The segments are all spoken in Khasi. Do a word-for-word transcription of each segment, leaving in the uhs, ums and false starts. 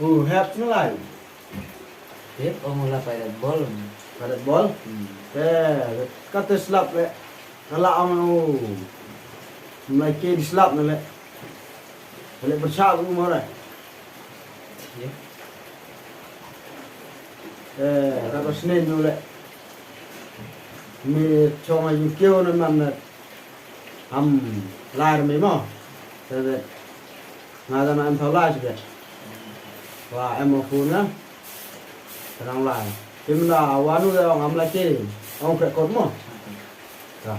U hep nalai. Hep, ong u la pailat bol. Pailat bol? Hmm. Te, kata slap le. Kala ong u. Mlai ke di slap na le. Le persa u mo le. Ye. Te, kata snen u le. Mi chong a yu kyo na man le. Am lar mi mo. Te, te. Nga da na em thaw lai sibet. Wa em mo phone na. Te nang lai. Te mynta wa nu da ong am lai ke. Ong kre kot mo. Ta.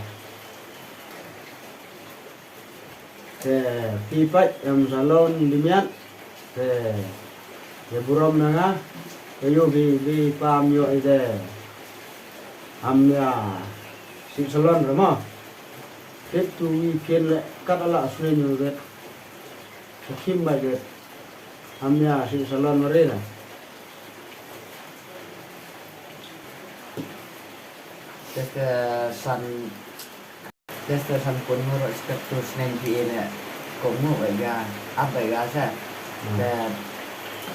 Te phi pat em salon di miat. Te. Ye burom na nga. Te yu bi bi pam yo ide. Am ya. Si salon re mo. Te tu weekend le kat ala asli nyu ide. Sa khim bai de. Am ya si salon mari na. Te te san, te te san pun ngoro step tu snen pi ne. Ko mu bai ga, ap bai ga sa. Hmm. Te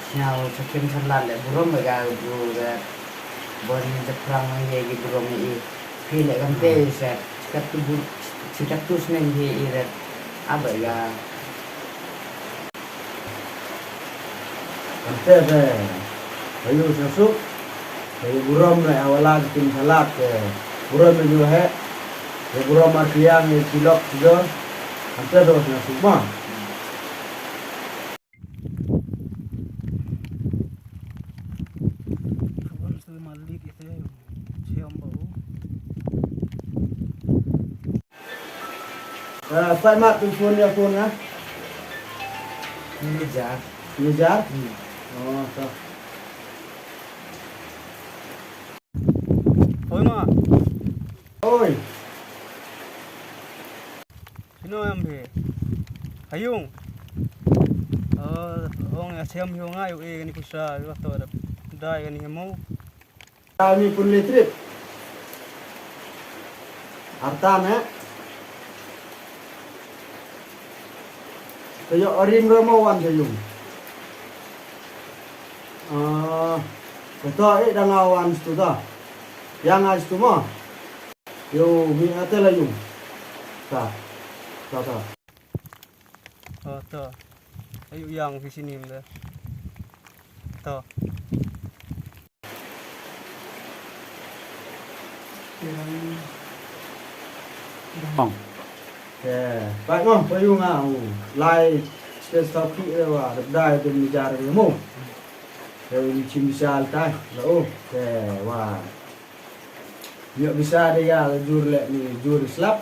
sniaw sa khim sa lat le burom bai ga bu de. Bon ni te prang nang ye gi burom ni i. Pi le kam te Hmm. Sa step tu bu, step tu snen pi i de. Ap bai ga. Ante te, ayu sasuk, te burom le awala kin salak te, burom le ju he, te burom arkiang le silok jo, ante do sasuk ma. Khawon su malik ite, siam bau. Eh, sai mat tu phone ya phone na. Ni jar. Ni jar? Hmm. Oh, to. Oi ma. Oi. Sino em phi? Hayung. Oh, ong ya siam hiu ngai u e kani kusa, yu to da. Dai kani hemo. Kami pun letrit. Artan eh. Tayo orim romo wan sayung. Ah, betul eh dang awan situ ta. Yang a situ mo. Yo, mi ate la yung. Ta. Ta ta. Oh, to. Ayu yang phi sini mde. To. Bang. Te, pai mo, pai yung ah, u. Lai, space tau ki, eh, wa, dai, dum ni jar ni mo. Te, u ni chim bisa altai, la, u. Te, wa. Ïoh bisa de ïa jur leh ni jur slap.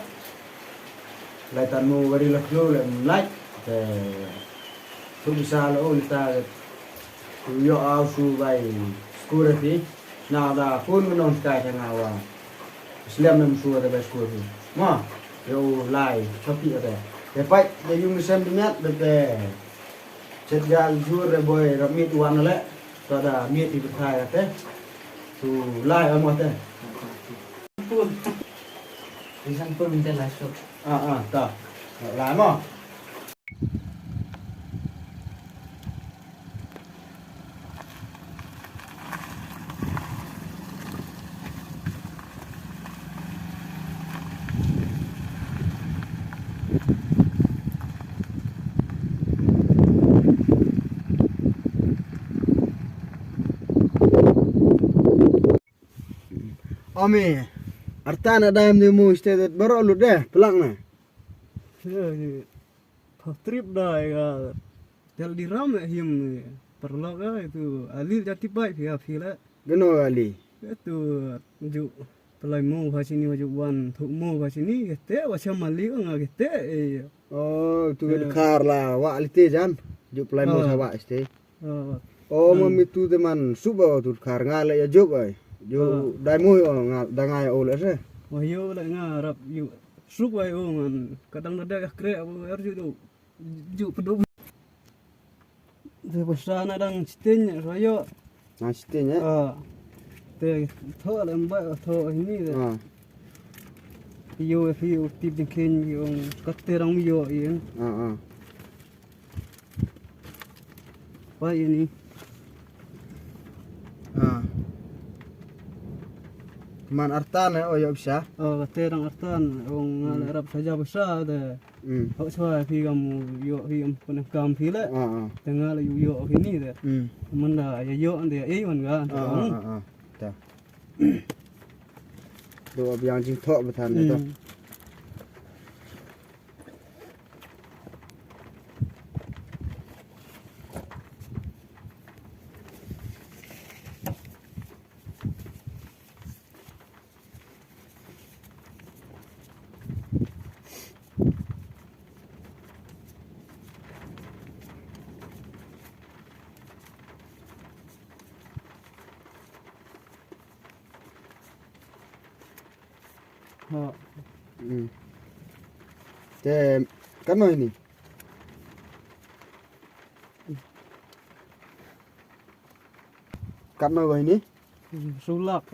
Lai tan mo wari la klu leh mlai. Te tu bisa la u lita. Ïoh au su bai skur phi. Na da pun menong skai ka nga wa. Slem nem su da bai skur phi. Ma, ïoh lai chopi ate. Te pai de yung sem de miat de te. Chet gal jur re boy, rap mit wan le. To da mit i bthai ate. Tu lai amo te. Pun. Isan pun minta lai sok. Ah, ah, ta. Lai mo. Ami, arta na daim de mo iste det baro lu de, pelak na. Trip da ga. Jal di ram eh him ni. Perlok ah itu alil jati bai pia pila. Geno ali. Itu ju pelai mo pha sini ju wan thu mo pha sini kete wa cham ali nga kete eh. Oh, tu Eh. Khar la wa ali te jan. Ju pelai mo Ah. Sa wa este. Ah. Oh, Hmm. Mami tu te man suba tu khar nga le ya jop ai. Ju Ah. Dai mo nga da nga ya ole se. Wa yo le nga rap yu. Suk wai u ngan kadang da dek kre abu er ju ju ju pedu. Te pasa na dang chitin royo. Na chitin eh. Ah. Te tho le mbai tho ini de. Ah. Yo fi u tip jingkin yo kate rang yo in. Ah ah. Pai ini. Man artan eh, o ïoh pisa. O, kate dang artan, ong nga le rap saja pisa de. Hmm. Hok swa phi kam ïoh phi kam pun kam phi le. Ah, ah. Te nga le ïoh ïoh kini de. Hmm. Manda ïa ïoh ande ïa wan ga. Ah, ah, ah, ah. Ta. Do biang jingthoh batan de to. Hmm. Ha. Hmm. Te katno ine? Katno ine? Hmm, sulak.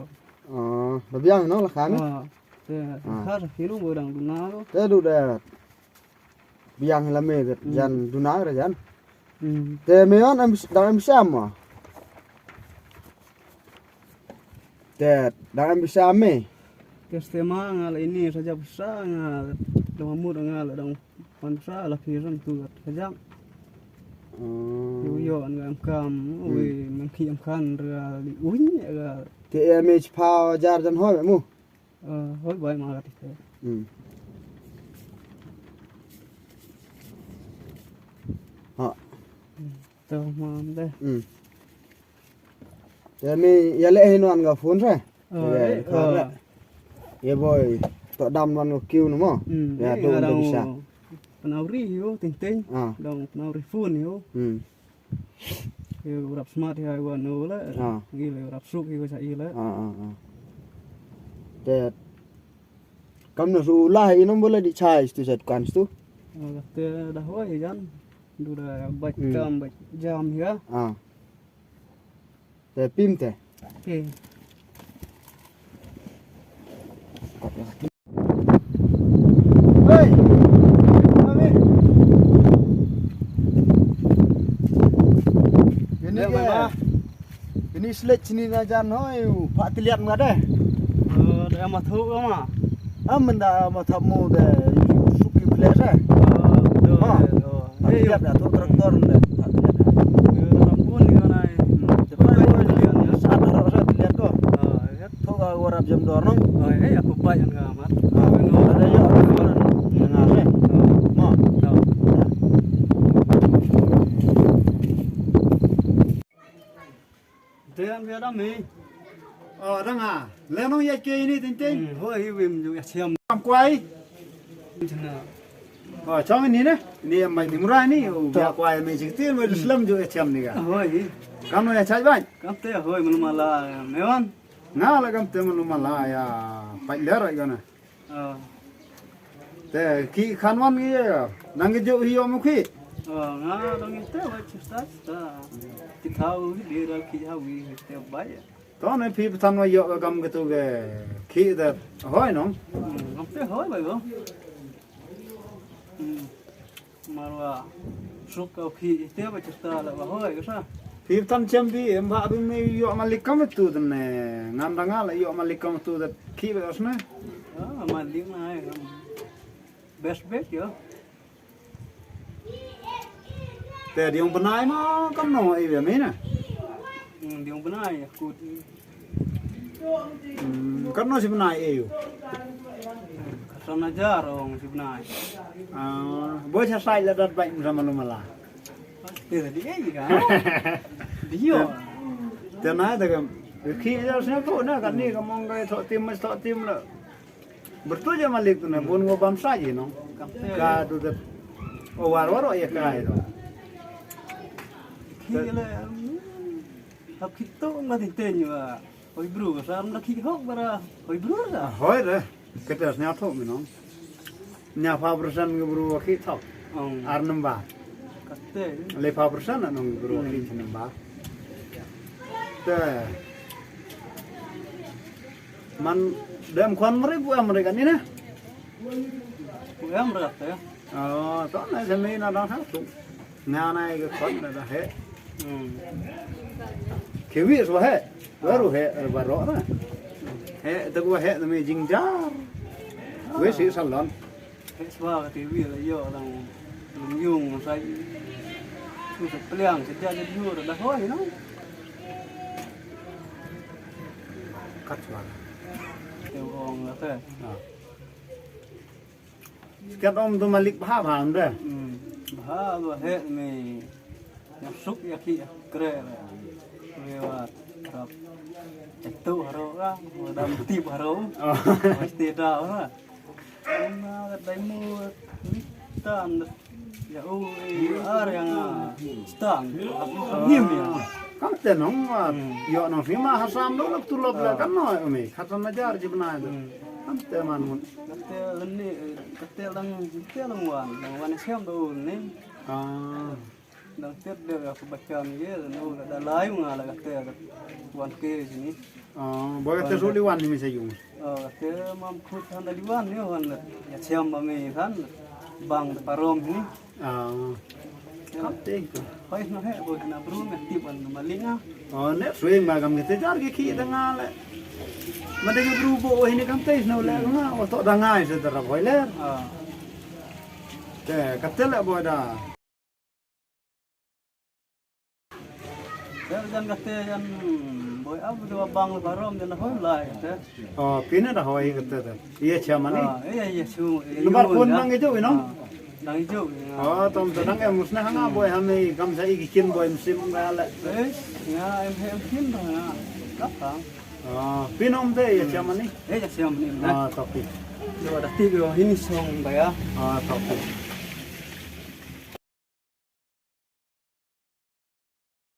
Oh, ba biang no la khan. Ah, te khar kilo bo dang duna lo. Te du de. Biang la me de jan duna re jan. Hmm. Te me wan am dang am sam ma. Te dang am pisa me. Te stem nga la ini saja pisa nga dang mut nga la dang pan sa la phi ran tu saja. Hmm. Yu yo an ga am kam wi man ki am kan ra li uin ga. Te me chpa jar jan hoi mu. Eh, hoi bai ma ga ti te. Hmm. Ha. Hmm. To mam de. Hmm. Ïa ni ïa leh hin wan ka phone sa. Ïa boy. To dam wan ka kiu no mo. Ïa to wan bisa. Pnau ri yo ting ting. Dong pnau ri phone yo. Hmm. Yo rap smart ya wan no la. Ngi le rap suk yo sa i la. Ah, ah, ah. Te kam no su la i nom bola di chai stu set kan stu. Te da hoi jan. Du da bait kam bait jam ya. Ah. Te pim te. Oke. Hei. Kami. Ini ke. Ini slet sini na jan hoi, pak tiliat ma de. Eh, da ma thu ka ma. Am da ma thap mu de. Suki kle sa. Oh, do. Pak tiliat da thu traktor de. Pak tiliat. Sa da ro sa tiliat ko. Thu ka warap jam dor nong. Ai, ai, aku bai nga mat. Ada yo. Nga se. Ma. Dem ya dam ni. Oh, dang ah. Le nong ya ke ini ting ting. Hoi, wim ju ya siam. Kam kwai. Jena. Oh, chong ini ne. Ini yang mai timura ni. Oh, ya kwai mai jingtin mai Islam ju ya siam ni ga. Hoi. Kam no ya chai bai. Kam te hoi melu mala mewan. Nga la kam te melu mala ya. Pai lera ga na. Te ki khan wan ngi ya. Nang ki ju hi om ki. Nga dong te wa chista ta. Ki thau hi de ra ki ha wi te bai. To ne phi pathan wa yo ka kam ki tu ke ki da hoi no. Ngam te hoi bai go. Marwa suk ka phi te ba chista la ba hoi ka sa. Phi tan chem bi em ba bi me yo malik kam tu ne. Ngam da nga la yo malik kam tu da ki ba osna. Ah, malik na ai kam. Best bet yo. Te diong benai ma kam no ai be me na. Diong benai ku. Hmm, kan no si benai e yu. Ka sana jar ong si benai. Ah, bo sa sai la dat bai sama lu mala. Te di e ka. Dio. Te na da kam. Ki ya sa to na kan ni ka mong ka to tim mas to tim la. Bertu ja malik na bun ngo bam sa ji no. Ka du de. O war war ya ka ai no. Ki le. Hap ki to ma di ten wa. Hoi bru, sa am da ki hok bara. Hoi bru da. Hoi re. Kete snya thok mi nong. Nya pha persen ki bru ki thok. Ar number. Kate. Le pha persen nong bru ki number. Te. Man dem kwan mari bu am re kan ni ne. Em rat ya. Oh, to na jami na dang ha tu. Na na ke kon na da he. Hmm. Kiwi so he. Baru he baru na. Heh, te ko heh te me jingjar. Wei shi salon. Heh shuwa ka T V la ïoh lang lung yung sai. Shu sa pliang sa ja ja yu da hoi no. Kat shuwa. Te ong la te. Ah. Skat om tu malik bha bha ande. Hmm. Bha ba heh me. Yang suk ya ki kre. Lewat rap. Itu haro ka, dam tip haro. Oh. Mesti da ora. Ina dai mu tan ya u ar yang tan. Ngim ya. Kam te nong wa. Hmm. Yo nong sima hasam lo lak tulop la kan no umi. Khatan najar ji bnai do. Hmm. Kam te man mun. Kate lani, kate lang, kate lang wan, lang wan siam do ni. Ah. Dang tet de ya ku bacha ni ye, no da lai nga la kate wan ke sini. Ah, boy te suli wan ni mi sa yung. Oh, kate mam khut han da liwan ni wan ya siam ba mi kan bang parom ni. Ah. Kate ko. Pai no he ko na bru me tip wan malinga. Oh, ne swing ba kam kate jar ke ki da nga le. Ma de ke bru bo hini kam te no le nga o to da nga se da ra boy le. Ah. Te kate le boy da. Jan kate jan boy ab dua bang le barom jan hoi lai kate. Oh, pina da hoi kate te. Iya chairman ni. Ah, iya iya su. Number phone nang ijo ino. Nang ijo. Oh, tom te nang em musna hanga boy hame kam sa iki kin boy musim ga le. Eh, ya em hem kin ba ya. Kata. Ah, pina om te iya chairman ni. Eh, ya chairman ni. Ah, tapi. Lo da ti go hini song ba ya. Ah, tapi.